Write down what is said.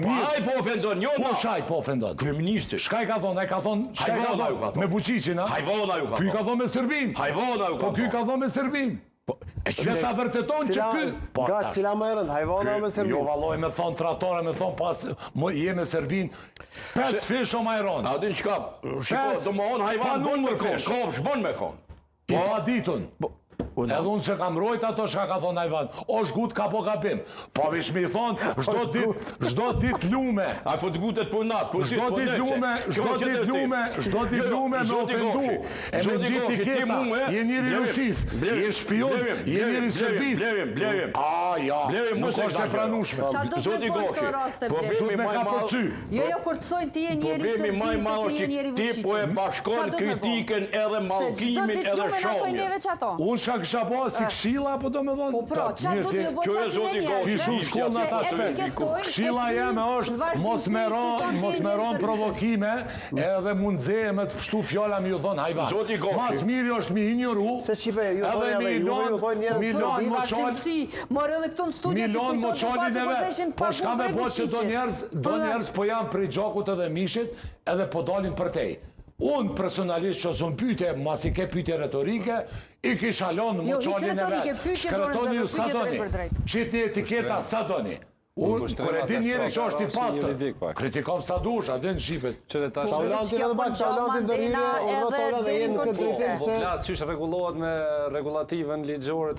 Po ai po ofendon, jo na. Kush ai po ofendon? Kryeministri. Çka i ka thonë? Ai ka thonë, çka i ka thonë? Me Vučićin, a? Hajvona ju ka Ky i ka thonë me Serbinë. Hajvona ju ka Po ky i ka thonë me Serbinë. Po, e Dhe ta vërteton që ky... Po, Gas, cila më e rëndë, hajvona me Serbinë? Jo, valloj me thonë tratore, me thonë pas, më je me Serbinë, pec fish o ma e rëndë. A din çka, shiko, do më onë hajvan bon me konë, kofsh bon me konë. I pa ditun. Po, Edhe unë se kam rojt ato shka ka thonë hajvan. O shgut ka po gabim. Po vish mi thonë, çdo dit, çdo dit lume. A po të gutet për natë, po Çdo dit lume, çdo dit lume, çdo dit lume me ofendu. E me gjithë i keta, je njëri Rusis, je shpion, je njëri Serbis. Blevim, blevim. A, ja, nuk është e pranushme. Qa do të me bo këto raste, Blevim? Do të me kapërcy. Jo, jo, kur të thojnë ti je njeri Serbisë, ti je njeri Vučićit. Ti po e bashkon kritikën edhe mallkimin edhe shomjen. Unë shka kisha bo si këshilla, apo do me thonë? Po pra, qa do të me bo qa të ne njerëzve, Ti shumë shkollë në atë aspekt. Këshilla jeme është mos me ra, mos me ra në provokime, edhe mundëze me të pështu fjala mi ju thonë hajvan. Zoti Goshi. Mas miri është mi injoru, Se shqipe, ju edhe thonë mi edhe ju, lon, ju thonë njerëz mi të lon Serbisë. më qalë, Vazhdimësi, more edhe këtu në studio Mi ti lon kujton moçalin debati e kur vet. veshin Po shka pagu me prej bo që do Vučićit. njerëz, do Po, njerëz po janë prej gjakut edhe mishit, edhe po dalin për tej. Unë personalisht që s'un pyetje, masi ke pyetje retorike, i kisha lënë Jo, hiç moçalin e retorike, vet. pyetje dorën Shkretoni zemër, ju sa pyetje doni. drejt për drejt. Qitni etiketa sa doni. Unë, kur e din njeri që është i pastër, kritikom sa dush, a din shqipet. Që dhe tash... Po, Taulantin edhe pak, Taulantin ndërhyre, urdhro Tola dhe jeni në këtë drejtim Po se flas qysh rregullohet me rregullativën ligjore të.